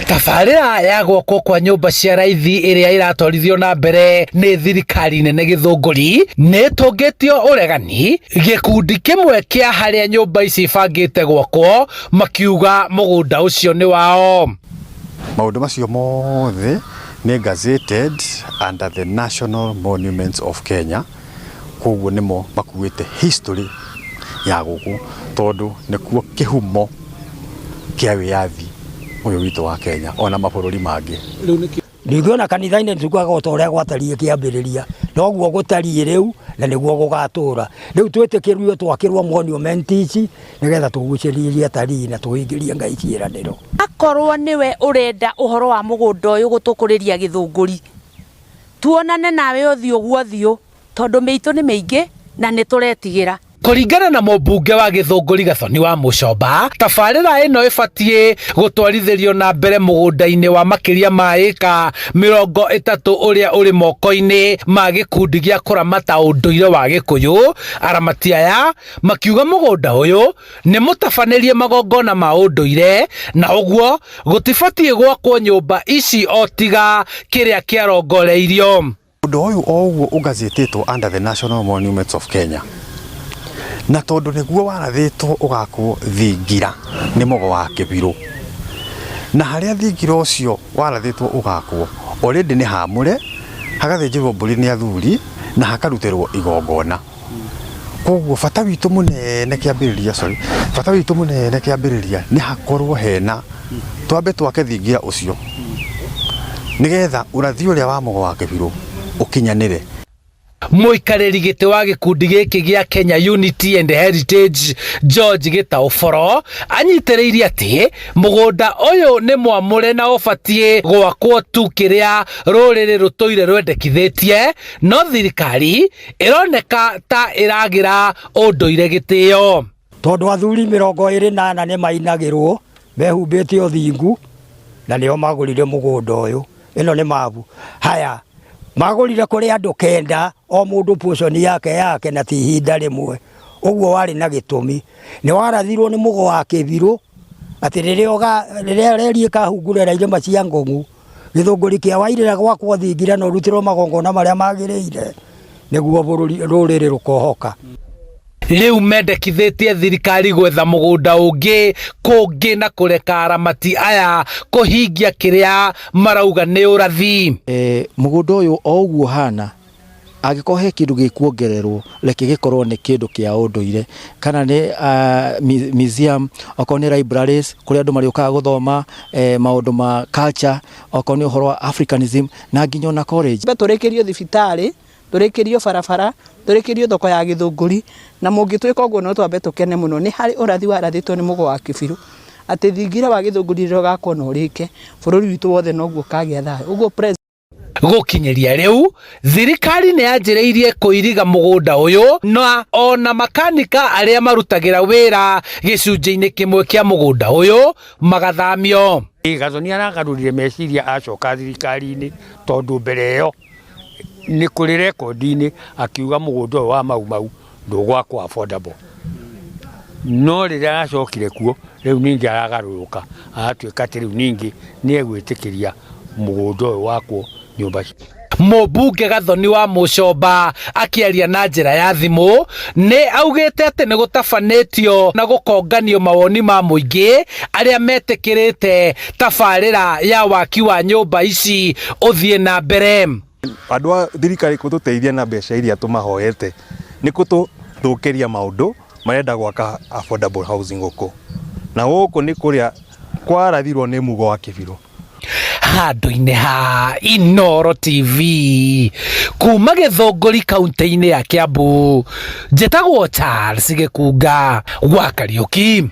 Tabarĩra ya gwakwo kwa nyũmba cia raithi ĩrĩa ĩratwarithio na mbere nĩ thirikari nene Gĩthũngũri nĩ ĩtũngĩtio ũregani gĩkundi kĩmwe kĩa harĩa nyũmba ici ibangĩte gwakwo makiuga mũgũnda ũcio nĩ wao. Maũndũ macio mothe nĩ gazetted under the National Monuments of Kenya, koguo nĩmo makuĩte history ya gũkũ tondũ nĩkuo kĩhumo kĩa wĩyathi ũyũ witũ wa Kenya ona mabũrũri mangĩ. Ningĩ ona kanitha-inĩ tugaga o ta ũrĩa gwatariĩ kĩambĩrĩria noguo gũtariĩ rĩu na nĩguo gũgatũra. Rĩu twĩtĩkĩrio twakĩrwo monument ici nĩgetha tũgucĩrĩrie atarii na tũhingĩrie Ngai ciĩranĩro. Akorwo nĩwe ũrenda ũhoro wa mũgũnda ũyũ gũtũkũrĩria Gĩthũngũri, tuonane nawe ũthiũ gwa ũthiũ tondũ mĩitũ nĩ mĩingĩ na nĩ tũretigĩra. Kũringana na mũmbunge wa Gĩthũngũri Gathoni wa Mũcomba, tabarĩra ĩno ĩbatiĩ gũtwarithĩrio na mbere mũgũnda-inĩ wa makĩria ma ĩka 30 ũrĩa ũrĩ moko-inĩ ma gĩkundi gĩa kũramata ũndũire wa Gĩkũyũ. Aramati aya makiuga mũgũnda ũyũ nĩ mũtabanĩrie magongona ma ũndũire na ũguo gũtibatiĩ gwakwo nyũmba ici o tiga kĩrĩa kĩarongoreirio. Ũndũ ũyũ o ũguo ũgazetĩtwo under the National Monuments of Kenya, na tondũ nĩguo warathĩtwo ũgakwo thingira nĩ Mũgo wa Kĩbirũ, na harĩa thingira ũcio warathĩtwo ũgakwo already nĩ hamũre, hagathĩnjĩrwo mbũri nĩ athuri na hakarutĩrwo igongona. Koguo bata witũ mũnene kĩambĩrĩria, sorry, bata witũ mũnene kĩambĩrĩria nĩ hakorwo hena twambe twake thingira ũcio nĩgetha ũrathi ũrĩa wa Mũgo wa Kĩbirũ ũkinyanĩre. Mũikarĩri gĩtĩ wa gĩkundi gĩkĩ gĩa Kenya Unity and Heritage George Gĩtaũ Boro anyitĩrĩirie atĩ mũgũnda ũyũ nĩ mwamũre na ũbatiĩ gwakwo tu kĩrĩa rũrĩrĩ rũtũire rwendekithĩtie, no thirikari ĩroneka ta ĩragĩra ũndũire gĩtĩo. Tondũ athuri 24 nĩ mainagĩrwo mehumbĩte ũthingu na nĩo magũrire mũgũnda ũyũ. Ĩno nĩ mabu. Haya, magũrire kũrĩ andũ 9 o mũndũ portion yake yake na ti ihinda rĩmwe. Ũguo warĩ na gĩtũmi. Nĩ warathirwo nĩ Mũgo wa Kĩbirũ atĩ rĩrĩa reri ĩkahungurĩra irĩma cia Ngong'u, Gĩthũngũri kĩa Wairĩra gwakwo thingira na ũrutĩrwo magongona marĩa magĩrĩire nĩguo bũrũri rũrĩrĩ rũkohoka. Rĩu mendekithĩtie thirikari gwetha mũgũnda ũngĩ kũngĩ na kũreka aramati aya kũhingia kĩrĩa marauga nĩ ũrathi. Mũgũnda ũyũ o ũguo ũhana, angĩkorwo he kĩndũ gĩkuongererwo, reke gĩkorwo nĩ kĩndũ kĩa ũndũire, kana nĩ museum, okorwo nĩ libraries kũrĩa andũ marĩũkaga gũthoma maũndũ ma culture, okorwo nĩ ũhoro wa Africanism na nginya ona college. Tũrĩkĩrio thibitarĩ, tũrĩkĩrio barabara, tũrĩkĩrio thoko ya Gĩthũngũri, na mũngĩtwĩka ũguo no twambe tũkene mũno. Nĩ harĩ ũrathi warathĩtwo nĩ Mũgo wa Kĩbirũ atĩ thingira wa Gĩthũngũri rĩrĩa ũgakwo na ũrĩke, bũrũri witũ wothe noguo ũkagĩa thayũ. Ũguo Gũkinyĩria rĩu thirikari nĩ yanjĩrĩirie kũiriga mũgũnda ũyũ na ona makanika arĩa marutagĩra wĩra gĩcunjĩ-inĩ kĩmwe kĩa mũgũnda ũyũ magathamio. Gathoni aragarũrire meciria acoka thirikari-inĩ tondũ mbere ĩyo nĩ kũrĩ rekondi-inĩ akiuga mũgũnda ũyũ wa Mau Mau ndũgwakwo affordable. No rĩrĩa aracokire kuo rĩu ningĩ aragarũrũka agatuĩka atĩ rĩu ningĩ nĩ egwĩtĩkĩria mũgũnda ũyũ wakwo nyũmba. Mũmbunge Gathoni wa Mũcomba akĩaria na njĩra ya thimũ nĩ augĩte atĩ nĩ gũtabanĩtio na gũkonganio mawoni ma mũingĩ arĩa metĩkĩrĩte tabarĩra ya waki wa nyũmba ici ũthiĩ na mbere. Andũ a thirikari kũtũteithia na mbeca iria tũmahoete nĩ kũtũthũkĩria maũndũ, marenda gwaka affordable housing gũkũ na gũkũ nĩ kũrĩa kwarathirwo nĩ Mũgo wa Kĩbirũ. Handũ-inĩ ha Inooro TV kuma Gĩthũngũri kaunti-inĩ ya Kiambu, njĩtagwo Charles Gĩkunga wa Kariũki.